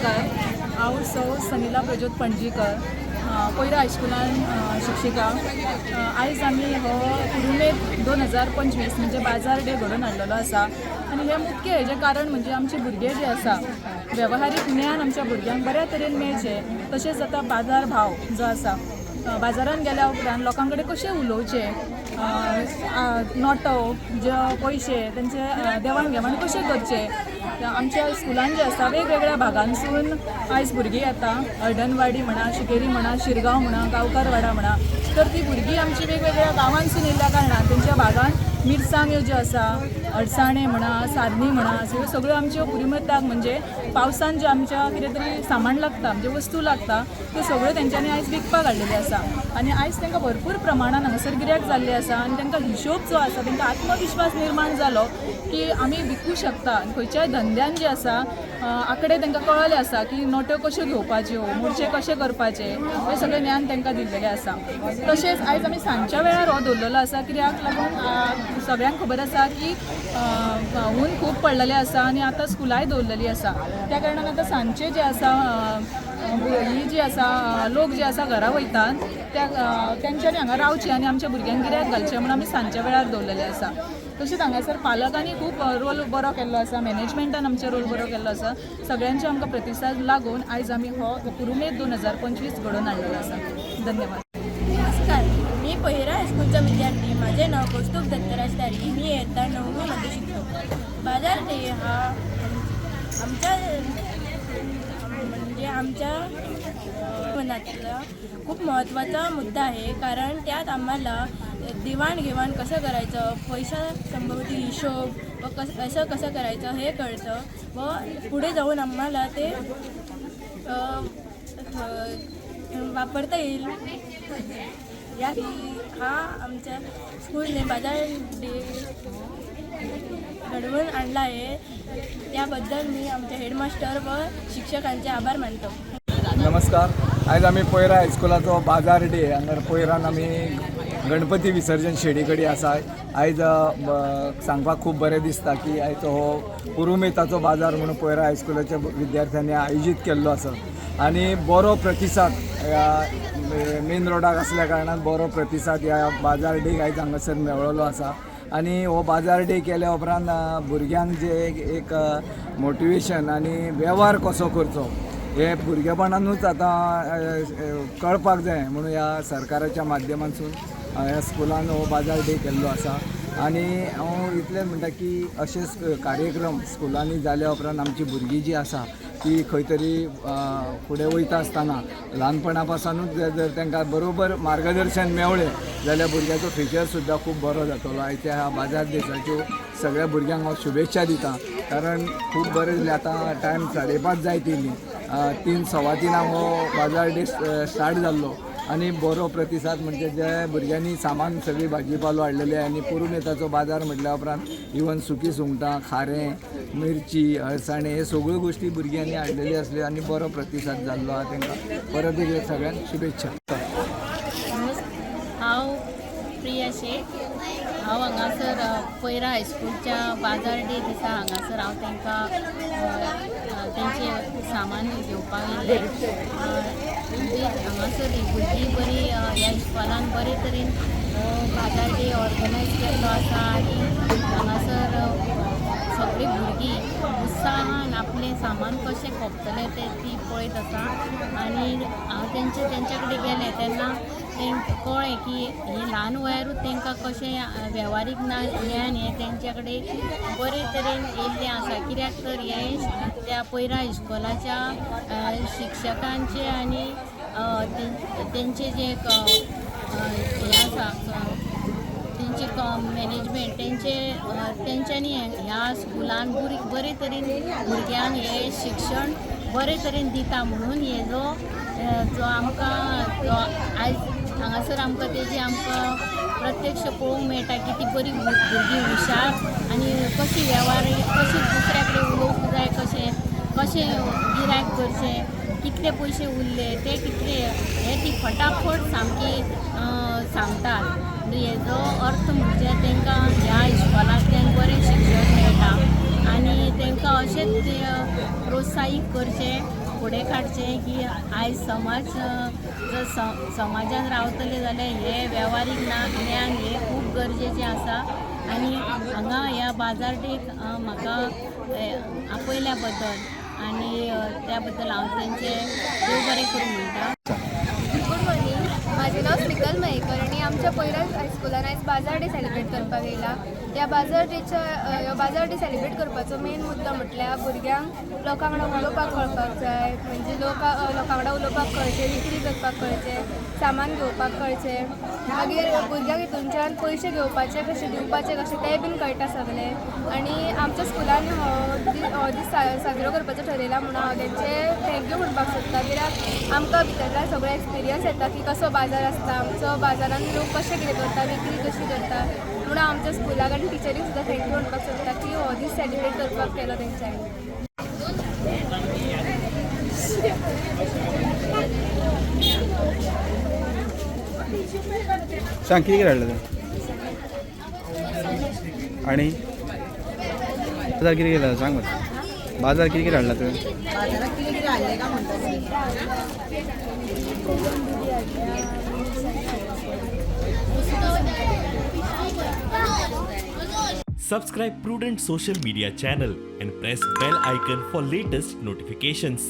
नमस्कार. हांव सौ सनिला प्रज्योत पणजीकर, पयरा हायस्कुलान शिक्षिका. आयज आमी हो पुरुमेंत 2025 म्हणजे बाजार डे घडोवन हाडलेलो आसा आनी हें मुख्य हेजें कारण म्हणजे आमचे भुरगे जे आसा, वेवहारीक ज्ञान आमच्या भुरग्यांक बऱ्या तरेन मेळचें. तशेंच आतां बाजार भाव जो आसा, बाजारान गेल्या उपरांत लोकां कडेन कशें उलोवचें, नोटो जे पयशे तेंचे देवाण घेवाण कशें करचें. आमच्या स्कुलान जे आसा, वेगवेगळ्या भागांसून आयज भुरगीं येता. हळदणवाडी म्हणा, शिकेरी म्हणा, शिरगांव म्हणा, गांवकारवाडा म्हणा. तर ती भुरगीं आमची वेगवेगळ्या गांवांसून येयल्ल्या कारणान तेंच्या भागान मिरसांग्यो ज्यो आसा, अडसाणे म्हणा, सारनी म्हणा, ह्यो सगळ्यो आमच्यो पुरुमेंताक म्हणजे पावसान जें आमच्या कितें तरी सामान लागता, म्हणजे वस्तू लागता, त्यो सगळ्यो तेंच्यांनी आयज विकपाक हाडलेल्यो आसा. आनी आयज तांकां भरपूर प्रमाणान हांगासर गिरायक जाल्लें आसा आनी तांकां हिशोब जो आसा, तांकां आत्मविश्वास निर्माण जालो की आमी विकूं शकता. आनी खंयच्याय धंद्यान जे आसा, आंकडे तांकां कळ्ळें आसा की नोट्यो कश्यो घेवपाच्यो, मोडचे कशे करपाचे, हें सगळें ज्ञान तांकां दिल्लेलें आसा. तशेंच आयज आमी सांजच्या वेळार हो दवरलेलो आसा, कित्याक लागून सगळ्यांक खबर आसा की ऊन खूब पडलेलें आसा आनी आतां स्कुलाय दवरलेलीं आसा. त्या कारणान आतां सांजचे जे आसा, ही जी आसा, लोक जे आसा घरा वयतात, त्या तेंच्यांनी हांगा रावचें आनी आमच्या भुरग्यांक गिऱ्याक घालचें म्हूण आमी सांजच्या वेळार दवरलेलें आसा. तशेंच हांगासर पालकांनी खूब रोल बरो केल्लो आसा, मॅनेजमेंटान आमचे रोल बरो केल्लो आसा. सगळ्यांचे आमकां प्रतिसाद लागून आयज आमी हो पुरुमेंत 2025 घडोवन हाडलेलो आसा. धन्यवाद. नमस्कार, मी पहिरा हायस्कूलचा विद्यार्थी. माझे नाव कौस्तुभ दत्तराज तारी. मी इयत्ता नववीमध्ये शिकतो. बाजार डे हा आमच्या म्हणजे आमच्या मनातला खूप महत्त्वाचा मुद्दा आहे, कारण त्यात आम्हाला देवाणघेवाण कसं करायचं, पैसा संबंधी हिशोब व कसं कसं करायचं हे कळतं व पुढे जाऊन आम्हाला ते वापरता येईल. या हा आमच्या स्कूलने बाजार डे घडवून आणला आहे, त्याबद्दल मी आमच्या हेडमास्टर व शिक्षकांचे आभार मानतो. नमस्कार. आयज आमी पयरा हायस्कुलाचो बाजार डे हांगर पयरान आमी गणपती विसर्जन शेडी कडेन आसा. आयज सांगपाक खूब बरें दिसता की आयचो हो पुरुमेताचो बाजार म्हणून पयरा हायस्कुलाच्या विद्यार्थ्यांनी आयोजीत केल्लो आसा आनी बरो प्रतिसाद, ह्या मेन रोडाक आसल्या कारणान बरो प्रतिसाद ह्या बाजार डेक आयज हांगासर मेळ्ळो आसा. आनी हो बाजार डे केल्या उपरांत भुरग्यांक जे एक मोटिवेशन आनी वेव्हार कसो करचो हे भुरगेपणानूच आतां कळपाक जाय म्हणून ह्या सरकाराच्या माध्यमांतसून ह्या स्कुलान हो बाजार डे केल्लो आसा. आनी हांव इतलेंच म्हणटा की अशेच कार्यक्रम स्कुलांनी जाल्या उपरांत आमची भुरगीं जी आसा ती खंय तरी फुडें वयता आसतना ल्हानपणा पासुनूच जर तांकां बरोबर मार्गदर्शन मेवळें जाल्यार भुरग्याचो फ्युचर सुद्दां खूब बरो जातलो. आयच्या ह्या बाजार दिसाच्यो सगळ्या भुरग्यांक हांव शुभेच्छा दिता, कारण खूब बरें जालें. आतां टायम 5:30 जायत येयली, 3 3:15 हो बाजार डे स्टार्ट जाल्लो आनी बरो प्रतिसाद, म्हणजे जे भुरग्यांनी सामान सगळी भाजी पालो हाडलेले आनी पुरुमेताचो बाजार म्हटल्या उपरांत इवन सुकी सुंगटां, खारें, मिरची, अळसाणे हे सगळ्यो गोश्टी भुरग्यांनी हाडलेली आसल्यो आनी बरो प्रतिसाद जाल्लो आहा. तांकां परत एकदा सगळ्यांक शुभेच्छा. हांव प्रिया शेख. हांव हांगासर पयरा हायस्कूलच्या बाजार डे दिसा हांगासर हांव तांकां तेंचें सामान घेवपाक येयल्लें. म्हणजे हांगासर ही भुरगीं बरी, ह्या इस्कॉलान बरे तरेन हो बाजार डे ऑर्गनायज केल्लो आसा आनी हांगासर सगळीं भुरगीं उत्साहान आपलें सामान कशें खपतलें तें ती पळयत आसा. आनी हांव तेंच्या कडेन गेलें तेन्ना तेंकां कळ्ळें की हे ल्हान वयारूच तांकां कशें वेव्हारीक ज्ञान हें तेंच्या कडेन बरे तरेन येयल्लें आसा, कित्याक तर हें त्या पयरा इस्कॉलाच्या शिक्षकांचे आनी तेंचे जे हें आसा, तेंचे मॅनेजमेंट तेंचे, तेंच्यांनी ह्या स्कुलान बरे तरेन भुरग्यांक हें शिक्षण बरे तरेन दिता म्हणून हेजो जो आमकां जो आयज हांगासर आमकां तेजी आमकां प्रत्यक्ष पळोवंक मेळटा की ती बरी भुरगीं हुशार आनी कशी वेव्हार, कशी दुसऱ्या कडेन उलोवंक जाय, कशें कशें गिरायक करचें, कितले पयशे उरले ते कितले, हे ती फटाफट सामकी सांगतात. हेजो अर्थ म्हणजे तांकां ह्या इस्कॉलांतल्यान बरें शिक्षण मेळटा आनी तांकां अशेंच प्रोत्साहीत करचें. फुडें काडचें की आयज समाज जर समाजान रावतले जाल्यार हे वेव्हारीक ना ज्ञान हें खूब गरजेचें आसा. आनी हांगा ह्या बाजार डेक म्हाका आपयल्या बद्दल आनी त्या बद्दल हांव तेंचें देव बरें करूं म्हणटा. गुड मॉर्निंग, माझे नाव स्मितल मयेकर आणि आमच्या पयरा हायस्कुलान आयज बाजार डे सेलिब्रेट करपाक येयला. ह्या बाजार डेच्या ह्यो बाजार डे सेलिब्रेट करपाचो मेन मुद्दो म्हटल्यार भुरग्यांक लोकां वांगडा उलोवपाक कळपाक जाय, म्हणजे लोक लोकां वांगडा उलोवपाक कळचें, विक्री करपाक कळचें, सामान घेवपाक कळचें. मागीर भुरग्यांक हितूनच्यान पयशे घेवपाचे कशे, दिवपाचे कशे तें बीन कळटा सगळें. आनी आमच्या स्कुलान हो दीस साजरो करपाचो ठरयला म्हणून हांव तेंचे thank you म्हणपाक सोदता, कित्याक आमकां भितरल्यान सगळो एक्सपिरियन्स येता की कसो बाजार आसता, आमचो बाजारान लोक कशे कितें करता, विक्री कशी करता. म्हणून आमच्या स्कुलाक आनी टिचरीक सुद्दां thank you म्हणपाक सोदता की हो दीस सेलिब्रेट करपाक केलो तेंच्यांनी. सांग, कितें कितें हाडलें तुवें आनी बाजार कितें कितें सांग मरे. बाजार कितें कितें हाडला तुवें? बाजारात कितें कितें हाडलें काय म्हणटा तुमी? Subscribe Prudent Social Media channel and press bell icon for latest notifications.